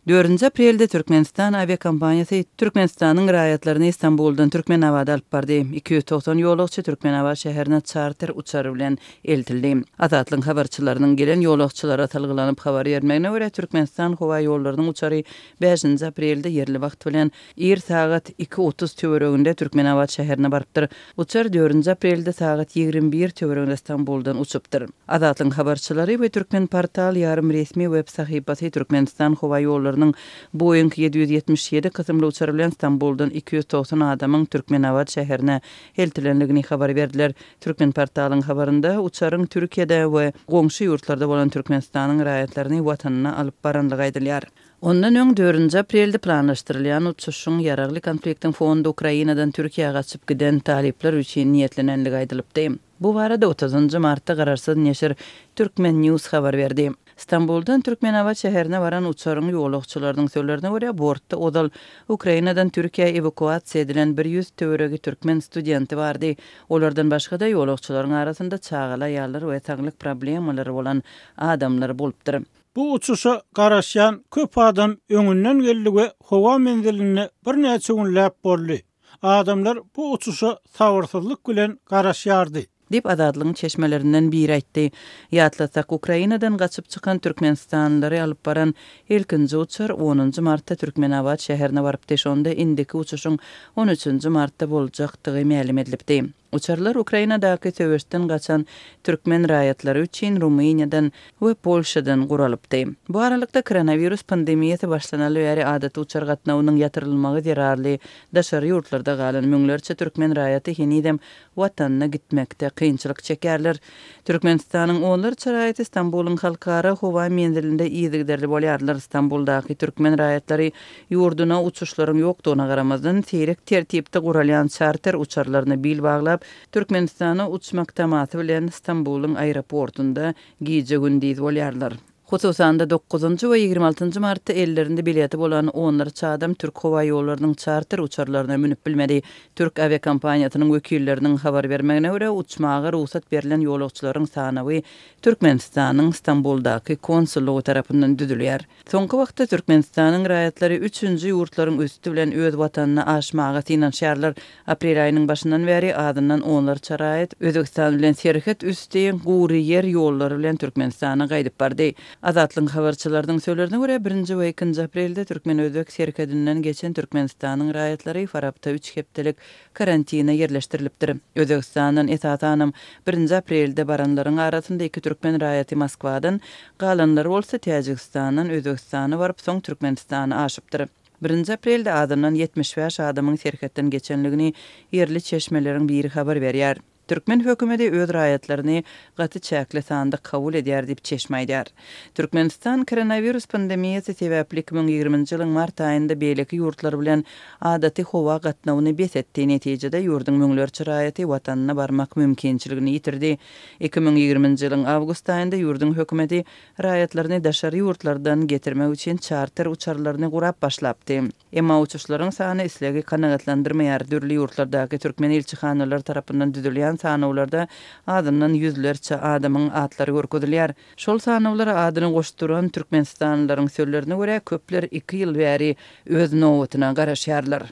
Dördünji aprelde Türkmenistan awiakompaniýasy Türkmenistanyň raýatlaryny Stambuldan Türkmenabada alyp bardy. 290 ýolagçy Türkmenabat şäherine çarter uçary bilen eltildi. Azatlygyň habarçylarynyň gelen ýolagçylara salgylanyp habar bermegine görä, Türkmenistan howaýollarynyň uçary bäşinji aprelde ýerli wagt bilen Ir sagat 2:30 töwereginde Türkmenabat şäherine barypdyr. Uçar dördünji aprelde sagat 21 töwereginde Stambuldan uçupdyr. Azatlygyň habarçylary we Türkmenportal ýarym resmi web sahypasy Türkmenistan howaýollarynyň Boeing 777 kysymly uçary bilen Stambuldan 290 adamyň Türkmenabat şäherine eltilendigini habar berdiler. Türkmenportalyň habarynda uçaryň Türkiýede we goňşy ýurtlarda bolan Türkmenistanyň raýatlaryny watanyna alyp barandygy aýdylýar. Ondan öň, dördünji aprelde planlaşdyrylýan uçuşyň ýaragly konfliktiň fonunda Ukrainadan Türkiýä gaçyp giden talyplar üçin niýetlenendigi aýdylypdy. Bu barada otuzynjy martda garaşsyz neşir Turkmen News habar berdi. Stambuldan Türkmenabat şäherine baran uçaryň ýolagçylarynyň sözlerine görä, bortda ozal Ukrainadan Türkiýä ewakuasiýa edilen 100 töweregi türkmen studenti bardy. Olardan başga-da, ýolagçylaryň arasynda çagaly aýallar we saglyk problemalary bolan adamlar bolupdyr. Bu uçuşa garaşýan köp adam öňünden geldi we howa menzilinde birnäçe günläp boldy. Adamlar bu uçuşa sabyrsyzlyk bilen garaşýardy. Diýip, Azatlygyň çeşmelerinden biri aýtdy. Ýatlasak, Ukrainadan gaçyp çykan türkmenistanlylary alyp baran ilkinji uçar onunjy martda Türkmenabat şäherine barypdy. Şonda indiki uçuşyň on üçünji martda boljakdygy mälim edilipdi. Uçarlar Ukrainadaky söweşden gaçan türkmen raýatlary üçin Rumyniýadan we Polşadan guralypdy. Bu aralykda, koronawirus pandemiýasy başlanaly bäri adaty uçar gatnawynyň ýatyrylmagy zerarly daşary ýurtlarda galan müňlerçe türkmen raýaty henizem watanyna gitmekde kynçylyk çekýärler. Türkmenistanyň onlarça raýaty Stambulyň halkara howa menzilinde yzygiderli bolýarlar. Stambuldaky türkmen raýatlary ýurduna uçuşlaryň ýokdugyna garamazdan, seýrek tertipde guralýan çarter uçarlaryna bil baglap, Türkmenistana uçmak tamasy bilen Stambulyň aeroportunda gije-gündiz bolýarlar. Hususan-da, dokuzynjy we 26 altynjy martda ellerinde bileti bolan onlarça adam Türk howaýollarynyň çarter uçarlaryna münüp bilmedi. Türk awiakompaniýasynyň wekilleriniň habar bermegine görä, uçmaga rugsat berlen ýolagçylaryň sanawy Türkmenistanyň Stambuldaky konsullygy tarapyndan düzülýär. Soňky wagtda Türkmenistanyň raýatlary üçünji ýurtlaryň üsti bilen öz watanyna aşmaga synanyşýarlar. Aprel aýynyň başyndan bäri azyndan onlarça raýat Özbegistan bilen serhet üsti gury ýer ýollary bilen Türkmenistana gaýdyp bardy. Azatlygyň habarçylarynyň sözlerine görä, birinji we ikinji aprelde türkmen-özbek serhedinden geçen Türkmenistanyň raýatlary Farapda üç hepdelik karantina ýerleşdirilipdir. Özbegistandan, esasanam, birinji aprelde baranlaryň arasynda iki türkmen raýaty Moskwadan, galanlary bolsa Täjigistandan Özbegistana baryp, soň Türkmenistana aşypdyr. Birinji aprelde azyndan 75 adamyň serhetden geçenligini ýerli çeşmeleriň biri habar berýär. Türkmen hökümeti öz raýatlaryny gaty çäkli sanda kabul edýär diýip, çeşme aýdýar. Türkmenistan koronawirus pandemiýasy sebäpli 2020-nji ýylyň mart aýynda beýleki ýurtlar bilen adaty howa gatnawyny bes etdi, netijede ýurduň müňlerçe raýaty watanyna barmak mümkinçiligini ýitirdi. 2020-nji ýylyň awgust aýynda ýurduň hökümeti raýatlaryny daşary ýurtlardan getirmek üçin çarter uçarlaryny gurap başlapdy. Emma uçuşlaryň sany islegi kanagatlandyrmaýar, dürli ýurtlardaky türkmen ilçihanalary tarapyndan düzülýän sanawlarda azyndan ýüzlerçe adamyň atlary görkezilýär. Şol sanawlara adyny goşduran türkmenistanlylaryň sözlerine görä, köpler iki ýyl bäri öz nobatyna garaşýarlar.